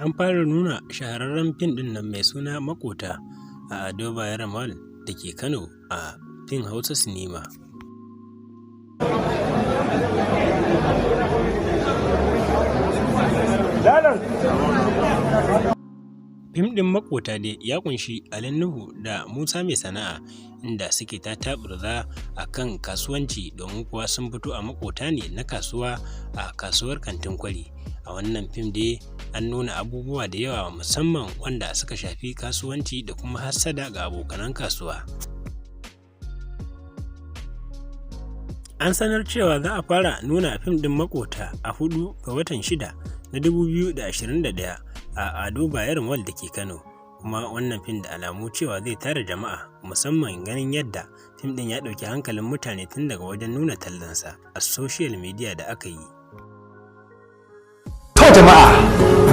An fara nuna shahararren fim ɗin nan mai suna Maƙota a Ado Bayero Mall da ke Kano a Fim Hausa Cinema. Fim ɗin Maƙota dai ya ƙunshi Ali Nuhu da Musa Mai Sana'a, inda suke tataɓurza a kan kasuwanci, domin kuwa sun fito a maƙota ne na kasuwa a kasuwar Kantin Kwari. A wannan fim dai an nuna abubuwa da yawa, musamman wanda suka shafi kasuwanci da kuma hassada ga abokanan kasuwa. An sanar cewa za a fara nuna fim ɗin Maƙota a 4 ga watan 6 na 2021 a Ado Bayero Mall da ke Kano, kuma wannan fim da alamu cewa zai tara jama'a, musamman ganin yadda fim ɗin ya ɗauki hankalin mutane tun daga wajen nuna tallansa a social media da aka yi. To jama'a,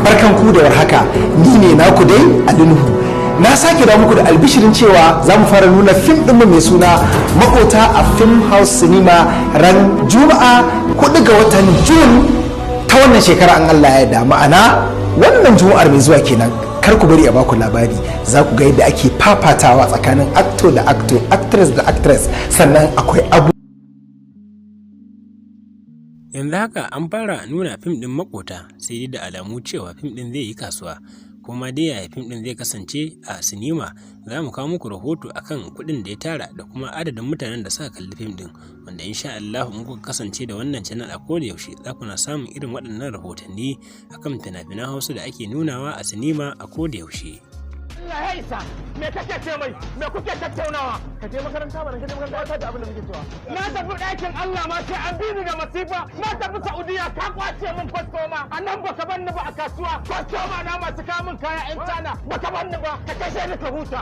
barkan ku da warhaka, ni ne naku dai Ali Nuhu. Na sake da muku da albishirin cewa za mu fara nuna fim ɗinmu mai suna Makota a Film House Cinema ran Juma'a 4 ga watan Jun ta wannan shekara an Allah ya yarda, ma'ana wannan Juma'ar mai zuwa kenan. Kar ku bari a baku labari, za ku ga yadda ake fafatawa tsakanin actor da actor, actress da actress, sannan akwai abu Yanzu haka an fara nuna fim ɗin Maƙota, sai dai da alamu cewa fim ɗin zai yi kasuwa. Kuma dai yaya fim ɗin zai kasance a sinima, za mu kawo muku rahoto akan kuɗin da ya tara da kuma adadin mutanen da suka kalli fim ɗin, wanda insha Allah in kuka kasance da wannan channel a koda yaushe za ku na samun irin waɗannan rahotanni akan fina-finan Hausa da ake nunawa a sinima a koda yaushe. Allah ya isa, me kake ce mai? Me kuke tattaunawa? Ka je makaranta ba? Ka je makaranta ta abin da muke cewa. Na tafi ɗakin Allah ma sai an bi ni da masifa. Na tafi Saudiya ka kwace min kwastoma a nan, baka ban ni ba. A kasuwa kwastoma na masu kawo min kaya yan cana, baka ban ni ba. Ka kashe ni ka huta.